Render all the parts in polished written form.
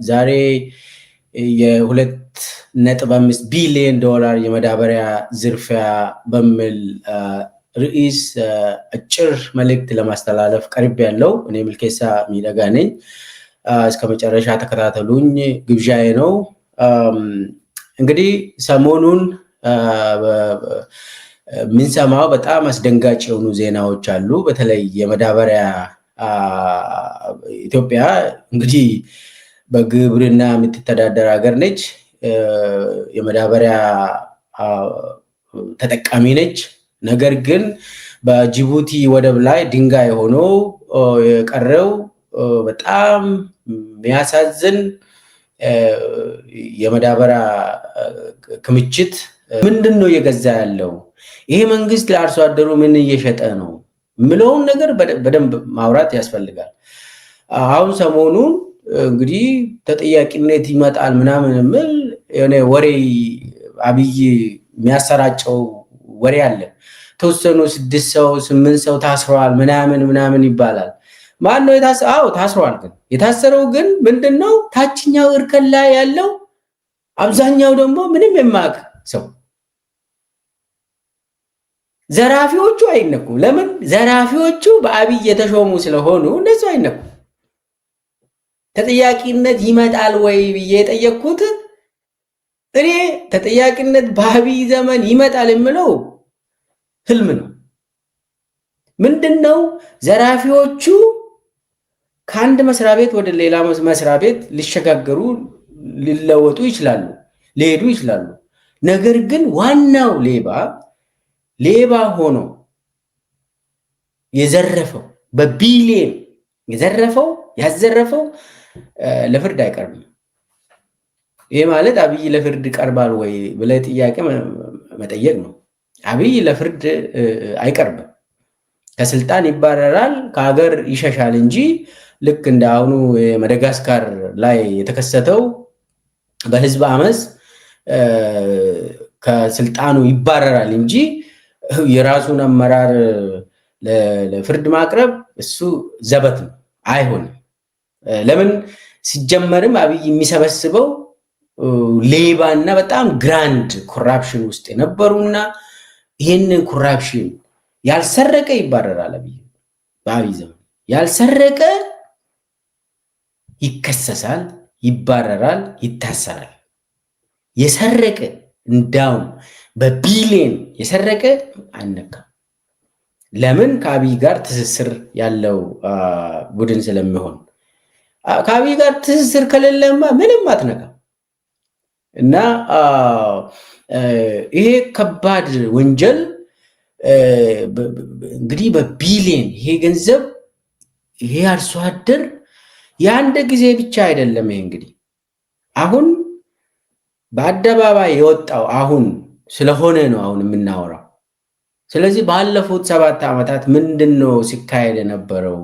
ዛሬ የ2.5 ቢሊዮን ዶላር የማዳበሪያ ዝርፊያ በሚል ርዕስ አጭር መልእክት ለማስተላለፍ ቀርብ ያለው እኔ ሚልኬሳ ሚደጋ ነኝ። እስከ መጨረሻ ተከታተሉኝ ግብዣዬ ነው። እንግዲህ ሰሞኑን የምንሰማው በጣም አስደንጋጭ የሆኑ ዜናዎች አሉ። በተለይ የማዳበሪያ፣ ኢትዮጵያ እንግዲህ በግብርና የምትተዳደር ሀገር ነች። የማዳበሪያ ተጠቃሚ ነች። ነገር ግን በጅቡቲ ወደብ ላይ ድንጋይ ሆኖ የቀረው በጣም የሚያሳዝን የማዳበሪያ ክምችት ምንድን ነው እየገዛ ያለው? ይሄ መንግስት ለአርሶ አደሩ ምን እየሸጠ ነው ምለውን ነገር በደንብ ማውራት ያስፈልጋል። አሁን ሰሞኑን እንግዲህ ተጠያቂነት ይመጣል ምናምን የሚል የሆነ ወሬ፣ አብይ የሚያሰራጨው ወሬ አለ። ተወሰኑ ስድስት ሰው ስምንት ሰው ታስረዋል ምናምን ምናምን ይባላል። ማን ነው የታሰረው? አዎ ታስረዋል። ግን የታሰረው ግን ምንድን ነው፣ ታችኛው እርከን ላይ ያለው፣ አብዛኛው ደግሞ ምንም የማያውቅ ሰው። ዘራፊዎቹ አይነኩም። ለምን? ዘራፊዎቹ በአብይ የተሾሙ ስለሆኑ እነሱ አይነኩም። ተጠያቂነት ይመጣል ወይ ብዬ የጠየቅኩት፣ እኔ ተጠያቂነት በአብይ ዘመን ይመጣል የምለው ህልም ነው። ምንድን ነው፣ ዘራፊዎቹ ከአንድ መስሪያ ቤት ወደ ሌላ መስሪያ ቤት ሊሸጋገሩ፣ ሊለወጡ ይችላሉ፣ ሊሄዱ ይችላሉ። ነገር ግን ዋናው ሌባ፣ ሌባ ሆኖ የዘረፈው፣ በቢሊየን የዘረፈው፣ ያዘረፈው ለፍርድ አይቀርብም። ይሄ ማለት አብይ ለፍርድ ቀርባል ወይ ብለህ ጥያቄ መጠየቅ ነው። አብይ ለፍርድ አይቀርብም። ከስልጣን ይባረራል፣ ከሀገር ይሸሻል እንጂ ልክ እንደ አሁኑ መደጋስካር ላይ የተከሰተው በህዝብ አመፅ ከስልጣኑ ይባረራል እንጂ የራሱን አመራር ለፍርድ ማቅረብ እሱ ዘበት ነው፣ አይሆንም። ለምን፣ ሲጀመርም አብይ የሚሰበስበው ሌባና በጣም grand corruption ውስጥ የነበሩና ይህንን corruption ያልሰረቀ ይባረራል። አብይ በአብይ ዘመን ያልሰረቀ ይከሰሳል፣ ይባረራል፣ ይታሰራል። የሰረቀ፣ እንዳውም በቢሊየን የሰረቀ አይነካም። ለምን? ከአብይ ጋር ትስስር ያለው ቡድን ስለሚሆን። ከአብይ ጋር ትስስር ከሌለማ ምንም አትነካም። እና ይሄ ከባድ ወንጀል እንግዲህ በቢሊየን ይሄ ገንዘብ፣ ይሄ አርሶ አደር የአንድ ጊዜ ብቻ አይደለም። ይሄ እንግዲህ አሁን በአደባባይ የወጣው አሁን ስለሆነ ነው አሁን የምናወራው። ስለዚህ ባለፉት 7 ዓመታት ምንድን ነው ሲካሄድ የነበረው?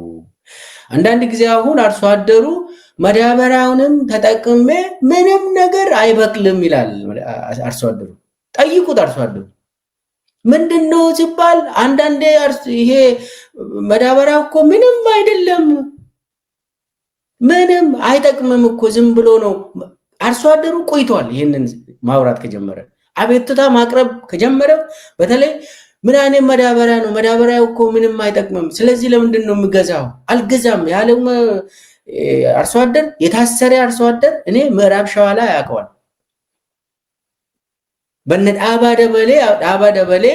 አንዳንድ ጊዜ አሁን አርሶ አደሩ ማዳበሪያውንም ተጠቅሜ ምንም ነገር አይበቅልም ይላል አርሶ አደሩ። ጠይቁት፣ አርሶ አደሩ ምንድን ነው ሲባል አንዳንዴ ይሄ ማዳበሪያ እኮ ምንም አይደለም፣ ምንም አይጠቅምም እኮ፣ ዝም ብሎ ነው። አርሶ አደሩ ቆይቷል ይህንን ማውራት ከጀመረ፣ አቤቱታ ማቅረብ ከጀመረ። በተለይ ምን አይነት ማዳበሪያ ነው? ማዳበሪያው እኮ ምንም አይጠቅምም። ስለዚህ ለምንድን ነው የምገዛው? አልገዛም ያለው አርሶ አደር፣ የታሰረ አርሶ አደር እኔ ምዕራብ ሸዋ ላይ ያውቀዋል። በነ ዳባ ደበሌ፣ ዳባ ደበሌ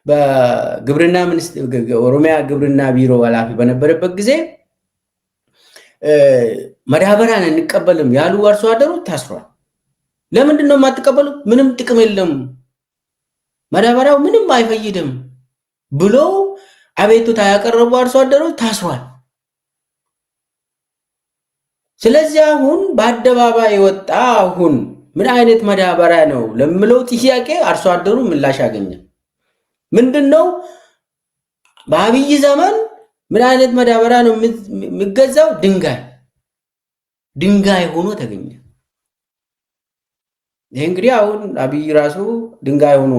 በግብርና ሚኒስትር፣ ኦሮሚያ ግብርና ቢሮ ኃላፊ በነበረበት ጊዜ ማዳበሪያን አንቀበልም ያሉ አርሶ አደሮች ታስሯል። ለምንድን ነው የማትቀበሉ? ምንም ጥቅም የለም፣ ማዳበሪያው ምንም አይፈይድም ብሎ አቤቱታ ያቀረቡ አርሶ አደሮች ታስሯል። ስለዚህ አሁን በአደባባይ የወጣ፣ አሁን ምን አይነት ማዳበሪያ ነው ለምለው ጥያቄ አርሶ አደሩ ምላሽ አገኘ። ምንድን ነው፣ በአብይ ዘመን ምን አይነት ማዳበሪያ ነው የሚገዛው? ድንጋይ፣ ድንጋይ ሆኖ ተገኘ። ይህ እንግዲህ አሁን አብይ ራሱ ድንጋይ ሆኖ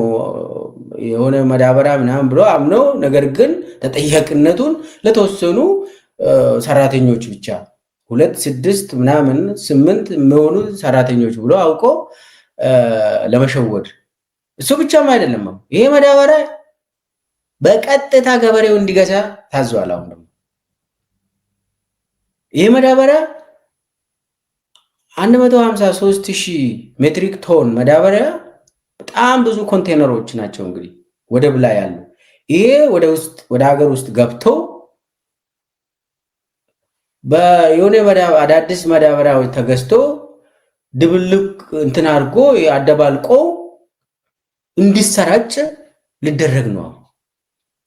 የሆነ ማዳበሪያ ምናምን ብሎ አምነው፣ ነገር ግን ተጠያቂነቱን ለተወሰኑ ሰራተኞች ብቻ 2 6 ምናምን 8 የሚሆኑ ሰራተኞች ብሎ አውቆ ለመሸወድ። እሱ ብቻም አይደለም፣ ይሄ ማዳበሪያ በቀጥታ ገበሬው እንዲገዛ ታዟል። አሁን ደግሞ ይሄ ማዳበሪያ 153,000 ሜትሪክ ቶን ማዳበሪያ፣ በጣም ብዙ ኮንቴነሮች ናቸው እንግዲህ ወደብ ላይ ያሉ። ይሄ ወደ ውስጥ፣ ወደ ሀገር ውስጥ ገብቶ በየሆነ አዳዲስ ማዳበሪያዎች ተገዝቶ ድብልቅ እንትን አድርጎ አደባልቆ እንዲሰራጭ ሊደረግ ነው።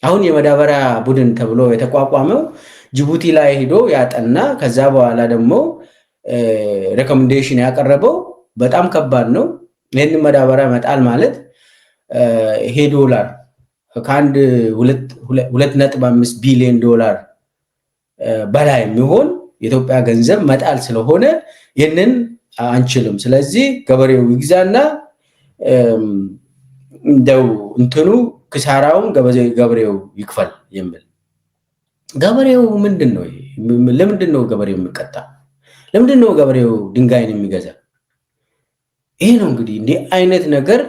አሁን የማዳበሪያ ቡድን ተብሎ የተቋቋመው ጅቡቲ ላይ ሄዶ ያጠና፣ ከዛ በኋላ ደግሞ recommendation ያቀረበው በጣም ከባድ ነው። ይህንን ማዳበሪያ መጣል ማለት ይሄ ዶላር ከአንድ 2.5 ቢሊዮን ዶላር በላይ የሚሆን የኢትዮጵያ ገንዘብ መጣል ስለሆነ ይህንን አንችልም። ስለዚህ ገበሬው ይግዛና እንደው እንትኑ ክሳራውን ገበሬው ይክፈል የሚል። ገበሬው ምንድን ነው? ለምንድን ነው ገበሬው የሚቀጣ? ለምንድን ነው ገበሬው ድንጋይን የሚገዛ? ይሄ ነው እንግዲህ፣ እንዲህ አይነት ነገር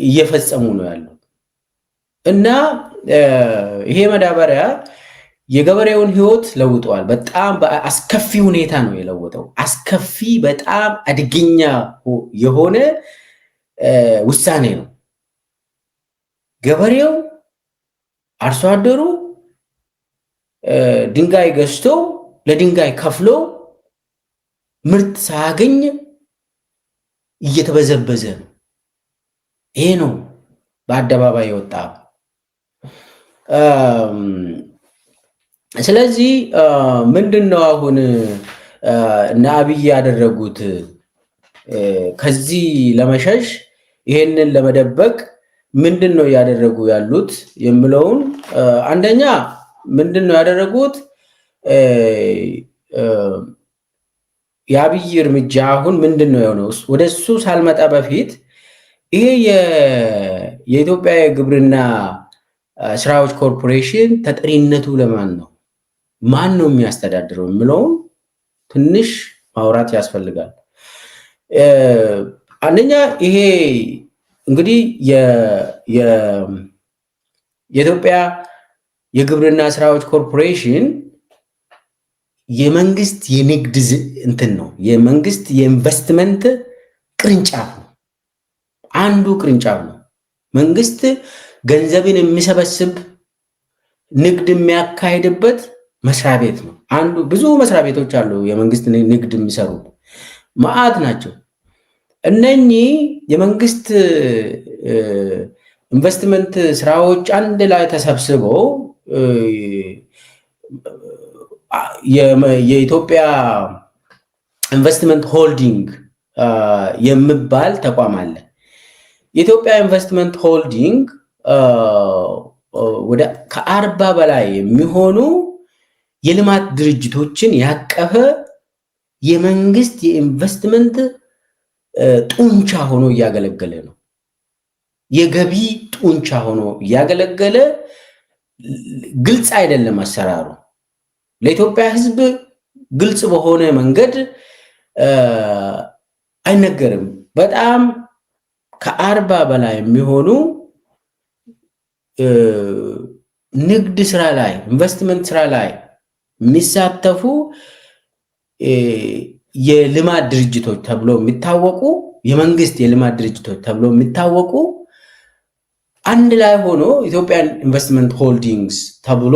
እየፈጸሙ ነው ያሉት። እና ይሄ ማዳበሪያ የገበሬውን ሕይወት ለውጠዋል። በጣም በአስከፊ ሁኔታ ነው የለወጠው። አስከፊ፣ በጣም አደገኛ የሆነ ውሳኔ ነው። ገበሬው፣ አርሶ አደሩ ድንጋይ ገዝቶ፣ ለድንጋይ ከፍሎ ምርት ሳያገኝ እየተበዘበዘ ነው። ይሄ ነው በአደባባይ የወጣ። ስለዚህ ምንድን ነው አሁን እነ አብይ ያደረጉት? ከዚህ ለመሸሽ፣ ይሄንን ለመደበቅ ምንድን ነው እያደረጉ ያሉት የሚለውን፣ አንደኛ ምንድን ነው ያደረጉት? የአብይ እርምጃ አሁን ምንድን ነው የሆነው? ወደ እሱ ሳልመጣ በፊት ይሄ የኢትዮጵያ የግብርና ስራዎች ኮርፖሬሽን ተጠሪነቱ ለማን ነው? ማን ነው የሚያስተዳድረው የሚለውን ትንሽ ማውራት ያስፈልጋል። አንደኛ ይሄ እንግዲህ የኢትዮጵያ የግብርና ስራዎች ኮርፖሬሽን የመንግስት የንግድ እንትን ነው፣ የመንግስት የኢንቨስትመንት ቅርንጫፍ ነው። አንዱ ቅርንጫፍ ነው። መንግስት ገንዘብን የሚሰበስብ፣ ንግድ የሚያካሂድበት መስሪያ ቤት ነው። አንዱ፣ ብዙ መስሪያ ቤቶች አሉ፣ የመንግስት ንግድ የሚሰሩ መዓት ናቸው። እነኚህ የመንግስት ኢንቨስትመንት ስራዎች አንድ ላይ ተሰብስበው የኢትዮጵያ ኢንቨስትመንት ሆልዲንግ የሚባል ተቋም አለ። የኢትዮጵያ ኢንቨስትመንት ሆልዲንግ ወደ ከ40 በላይ የሚሆኑ የልማት ድርጅቶችን ያቀፈ የመንግስት የኢንቨስትመንት ጡንቻ ሆኖ እያገለገለ ነው። የገቢ ጡንቻ ሆኖ እያገለገለ፣ ግልጽ አይደለም አሰራሩ። ለኢትዮጵያ ሕዝብ ግልጽ በሆነ መንገድ አይነገርም። በጣም ከ40 በላይ የሚሆኑ ንግድ ስራ ላይ፣ ኢንቨስትመንት ስራ ላይ የሚሳተፉ የልማት ድርጅቶች ተብሎ የሚታወቁ፣ የመንግስት የልማት ድርጅቶች ተብሎ የሚታወቁ አንድ ላይ ሆኖ Ethiopian Investment Holdings ተብሎ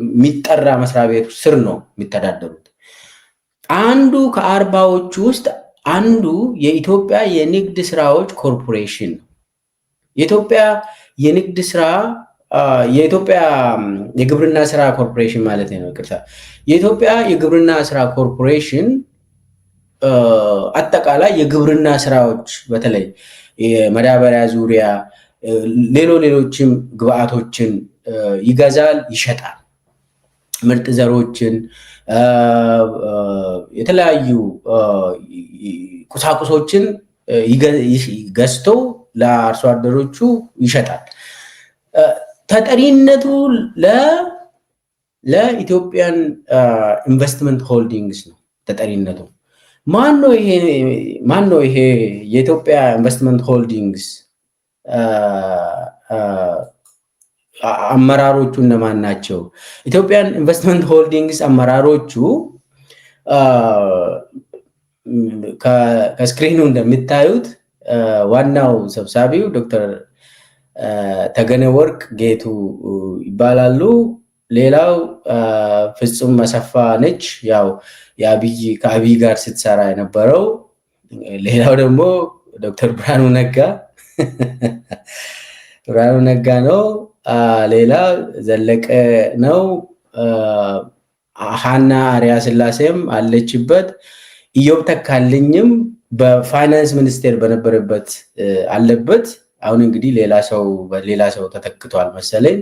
የሚጠራ መስሪያ ቤት ስር ነው የሚተዳደሩት። አንዱ ከ40ዎቹ ውስጥ አንዱ የኢትዮጵያ የንግድ ስራዎች ኮርፖሬሽን ነው። የኢትዮጵያ የንግድ ስራ፣ የኢትዮጵያ የግብርና ስራ ኮርፖሬሽን ማለት ነው። ይቅርታ። የኢትዮጵያ የግብርና ስራ ኮርፖሬሽን አጠቃላይ የግብርና ስራዎች፣ በተለይ የማዳበሪያ ዙሪያ፣ ሌሎችም ግብአቶችን ይገዛል፣ ይሸጣል። ምርጥ ዘሮችን፣ የተለያዩ ቁሳቁሶችን ገዝቶ ለአርሶ አደሮቹ ይሸጣል። ተጠሪነቱ ለ Ethiopian Investment Holdings ነው ተጠሪነቱ። ማን ነው ይሄ የኢትዮጵያ Investment Holdings አመራሮቹ እነማን ናቸው? Ethiopian Investment Holdings አመራሮቹ ከ screen ኑ እንደምታዩት ዋናው ሰብሳቢው ዶክተር ተገነ ወርቅ ጌቱ ይባላሉ። ሌላው ፍጹም አሰፋ ነች፣ ያው የአብይ ከአብይ ጋር ስትሰራ የነበረው። ሌላው ደግሞ ዶክተር ብርሃኑ ነጋ ነው። ሌላ ዘለቀ ነው። ሀና አርያ ስላሴም አለችበት። ኢዮብ ተካልኝም በፋይናንስ ሚኒስቴር በነበረበት አለበት። አሁን እንግዲህ ሌላ ሰው ተተክቷል መሰለኝ።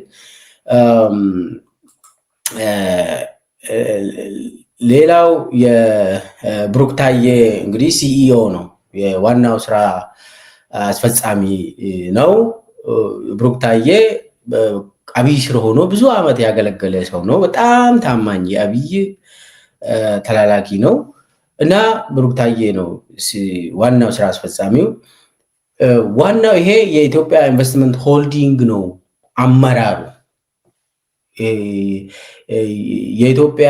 ሌላው የብሩክ ታዬ እንግዲህ CEO ነው፣ የዋናው ስራ አስፈጻሚ ነው። ብሩክ ታዬ አብይ ስር ሆኖ ብዙ ዓመት ያገለገለ ሰው ነው። በጣም ታማኝ የአብይ ተላላኪ ነው እና ብሩክ ታዬ ነው ዋናው ስራ አስፈጻሚው። ዋናው ይሄ የኢትዮጵያ Investment Holding ነው አመራሩ። የኢትዮጵያ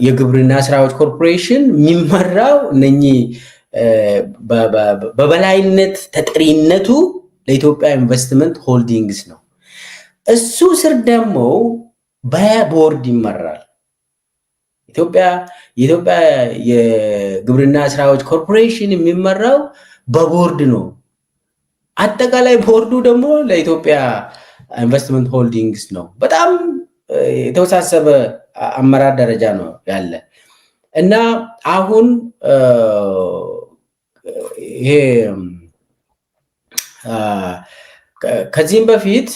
የግብርና ስራዎች ኮርፖሬሽን የሚመራው እነኚህ በበላይነት ተጠሪነቱ ለኢትዮጵያ Investment Holdings ነው። እሱ ስር ደግሞ በቦርድ ይመራል። የኢትዮጵያ የግብርና ስራዎች ኮርፖሬሽን የሚመራው በቦርድ ነው። አጠቃላይ ቦርዱ ደግሞ ለኢትዮጵያ Investment Holdings ነው። በጣም የተወሳሰበ አመራር ደረጃ ነው ያለ እና አሁን ይሄ ከዚህም በፊት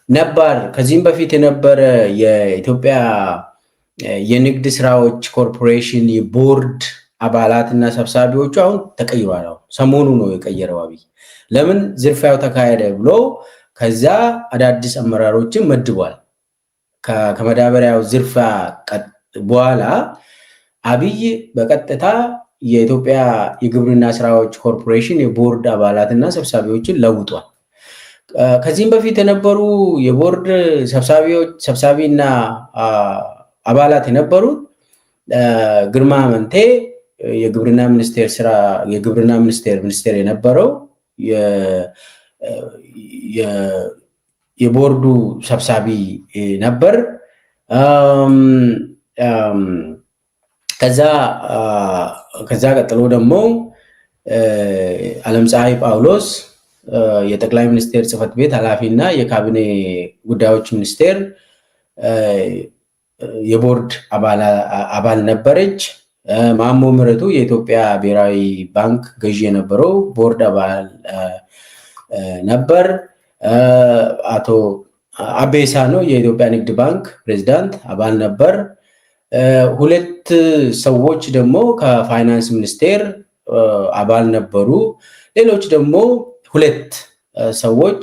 ነባር ከዚህም በፊት የነበረ የኢትዮጵያ የንግድ ስራዎች ኮርፖሬሽን የቦርድ አባላት እና ሰብሳቢዎቹ አሁን ተቀይሯል። አሁን ሰሞኑ ነው የቀየረው አብይ። ለምን ዝርፊያው ተካሄደ ብሎ ከዛ አዳዲስ አመራሮችን መድቧል። ከማዳበሪያው ዝርፊያ በኋላ አብይ በቀጥታ የኢትዮጵያ የግብርና ስራዎች ኮርፖሬሽን የቦርድ አባላት እና ሰብሳቢዎችን ለውጧል። ከዚህም በፊት የነበሩ የቦርድ ሰብሳቢዎች ሰብሳቢና አባላት የነበሩት ግርማ አመንቴ የግብርና ሚኒስቴር ስራ የግብርና ሚኒስቴር ሚኒስቴር የነበረው የቦርዱ ሰብሳቢ ነበር። ከዛ ቀጥሎ ደግሞ አለምፀሐይ ጳውሎስ የጠቅላይ ሚኒስቴር ጽህፈት ቤት ኃላፊ እና የካቢኔ ጉዳዮች ሚኒስቴር የቦርድ አባል ነበረች። ማሞ ምህረቱ የኢትዮጵያ ብሔራዊ ባንክ ገዢ የነበረው ቦርድ አባል ነበር። አቶ አቤ ሳኖ የኢትዮጵያ ንግድ ባንክ ፕሬዚዳንት አባል ነበር። ሁለት ሰዎች ደግሞ ከፋይናንስ ሚኒስቴር አባል ነበሩ። ሌሎች ደግሞ ሁለት ሰዎች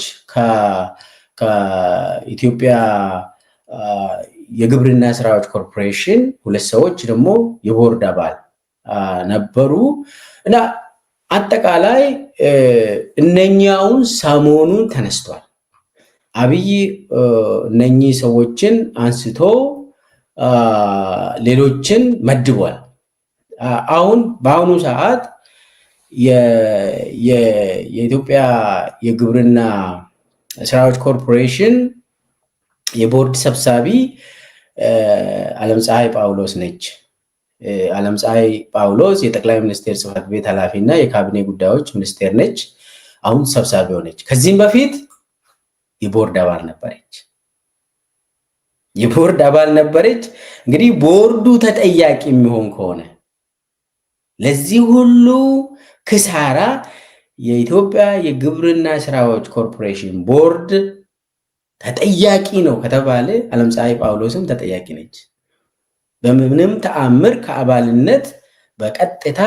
ከኢትዮጵያ የግብርና ስራዎች ኮርፖሬሽን ሁለት ሰዎች ደግሞ የቦርድ አባል ነበሩ እና አጠቃላይ እነኛውን ሰሞኑን ተነስቷል። አብይ እነኚህ ሰዎችን አንስቶ ሌሎችን መድቧል። አሁን በአሁኑ ሰዓት የኢትዮጵያ የግብርና ስራዎች ኮርፖሬሽን የቦርድ ሰብሳቢ አለምፀሐይ ጳውሎስ ነች። አለምፀሐይ ጳውሎስ የጠቅላይ ሚኒስቴር ጽህፈት ቤት ኃላፊ እና የካቢኔ ጉዳዮች ሚኒስቴር ነች። አሁን ሰብሳቢ ሆነች። ከዚህም በፊት የቦርድ አባል ነበረች። የቦርድ አባል ነበረች። እንግዲህ ቦርዱ ተጠያቂ የሚሆን ከሆነ ለዚህ ሁሉ ክሳራ የኢትዮጵያ የግብርና ስራዎች ኮርፖሬሽን ቦርድ ተጠያቂ ነው ከተባለ አለምፀሐይ ጳውሎስም ተጠያቂ ነች። በምንም ተአምር ከአባልነት በቀጥታ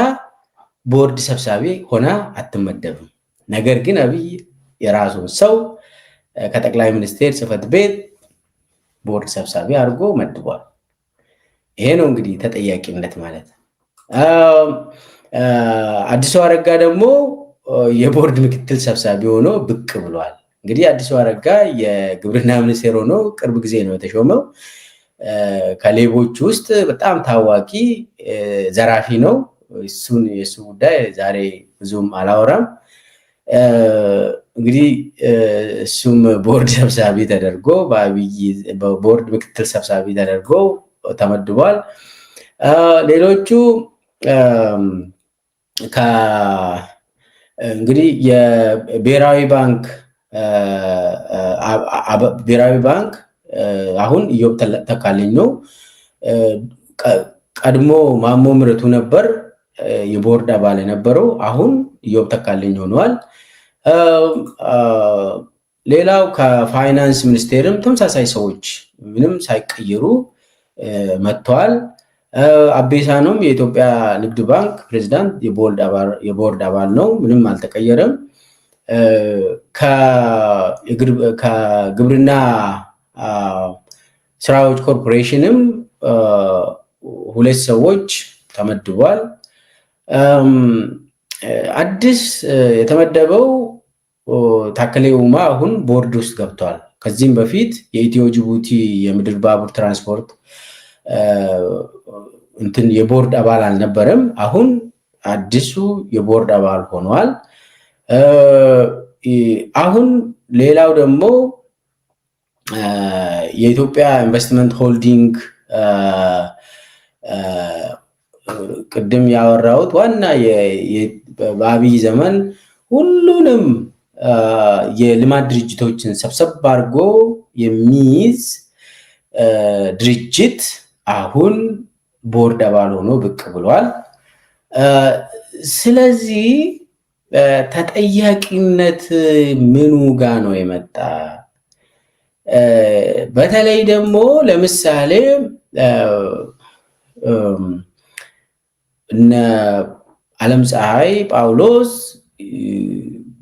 ቦርድ ሰብሳቢ ሆና አትመደብም። ነገር ግን አብይ የራሱን ሰው ከጠቅላይ ሚኒስቴር ጽህፈት ቤት ቦርድ ሰብሳቢ አድርጎ መድቧል። ይሄ ነው እንግዲህ ተጠያቂነት ማለት። አዲሱ አረጋ ደግሞ የቦርድ ምክትል ሰብሳቢ ሆኖ ብቅ ብሏል። እንግዲህ አዲሱ አረጋ የግብርና ሚኒስቴር ሆኖ ቅርብ ጊዜ ነው የተሾመው። ከሌቦች ውስጥ በጣም ታዋቂ ዘራፊ ነው። እሱን የእሱ ጉዳይ ዛሬ ብዙም አላወራም። እንግዲህ እሱም ቦርድ ሰብሳቢ ተደርጎ በአብይ ቦርድ ምክትል ሰብሳቢ ተደርጎ ተመድቧል። ሌሎቹ እንግዲህ የብሔራዊ ባንክ ብሔራዊ ባንክ አሁን ኢዮብ ተካልኝ ነው። ቀድሞ ማሞ ምህረቱ ነበር የቦርድ አባል የነበረው፣ አሁን ኢዮብ ተካልኝ ሆኗል። ሌላው ከፋይናንስ ሚኒስቴርም ተመሳሳይ ሰዎች ምንም ሳይቀይሩ መጥተዋል። አቤ ሳኖም የኢትዮጵያ ንግድ ባንክ ፕሬዚዳንት የቦርድ አባል ነው። ምንም አልተቀየረም። ከግብርና ስራዎች ኮርፖሬሽንም ሁለት ሰዎች ተመድቧል። አዲስ የተመደበው ታከለ ኡማ አሁን ቦርድ ውስጥ ገብቷል። ከዚህም በፊት የኢትዮ ጅቡቲ የምድር ባቡር ትራንስፖርት እንትን የቦርድ አባል አልነበረም። አሁን አዲሱ የቦርድ አባል ሆኗል። አሁን ሌላው ደግሞ የኢትዮጵያ ኢንቨስትመንት ሆልዲንግ ቅድም ያወራሁት ዋና በአብይ ዘመን ሁሉንም የልማት ድርጅቶችን ሰብሰብ አድርጎ የሚይዝ ድርጅት አሁን ቦርድ አባል ሆኖ ብቅ ብሏል። ስለዚህ ተጠያቂነት ምኑ ጋ ነው የመጣ? በተለይ ደግሞ ለምሳሌ እነ ዓለም ፀሐይ ጳውሎስ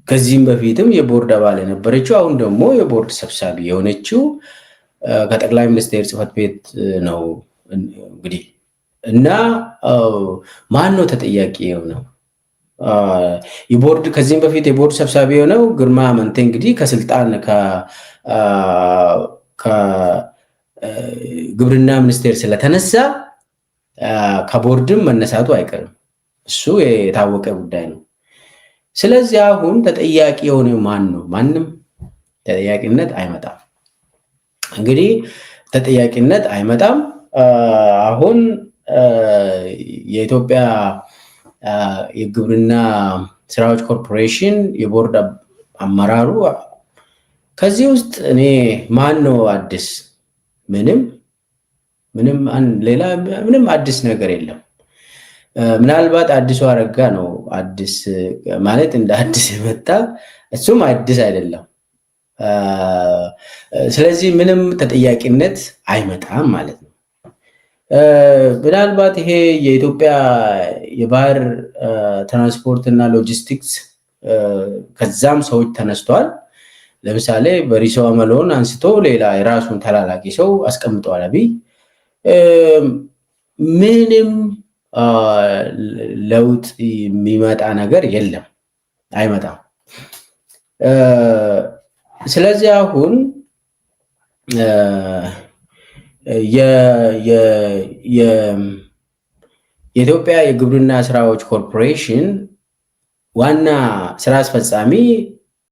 ከዚህም በፊትም የቦርድ አባል የነበረችው አሁን ደግሞ የቦርድ ሰብሳቢ የሆነችው ከጠቅላይ ሚኒስቴር ጽህፈት ቤት ነው እንግዲህ። እና ማን ነው ተጠያቂ የሆነው? የቦርድ ከዚህም በፊት የቦርድ ሰብሳቢ የሆነው ግርማ አመንቴ እንግዲህ ከስልጣን ከግብርና ሚኒስቴር ስለተነሳ ከቦርድም መነሳቱ አይቀርም። እሱ የታወቀ ጉዳይ ነው። ስለዚህ አሁን ተጠያቂ የሆነው ማን ነው? ማንም ተጠያቂነት አይመጣም። እንግዲህ ተጠያቂነት አይመጣም። አሁን የኢትዮጵያ የግብርና ስራዎች ኮርፖሬሽን የቦርድ አመራሩ ከዚህ ውስጥ እኔ ማን ነው አዲስ? ምንም ምንም ሌላ ምንም አዲስ ነገር የለም። ምናልባት አዲሱ አረጋ ነው አዲስ ማለት እንደ አዲስ የመጣ፣ እሱም አዲስ አይደለም። ስለዚህ ምንም ተጠያቂነት አይመጣም ማለት ነው። ምናልባት ይሄ የኢትዮጵያ የባህር ትራንስፖርት እና ሎጂስቲክስ ከዛም ሰዎች ተነስተዋል። ለምሳሌ በሪሶ አመሎን አንስቶ ሌላ የራሱን ተላላኪ ሰው አስቀምጠዋል አብይ። ምንም ለውጥ የሚመጣ ነገር የለም፣ አይመጣም። ስለዚህ አሁን የኢትዮጵያ የግብርና ስራዎች ኮርፖሬሽን ዋና ስራ አስፈጻሚ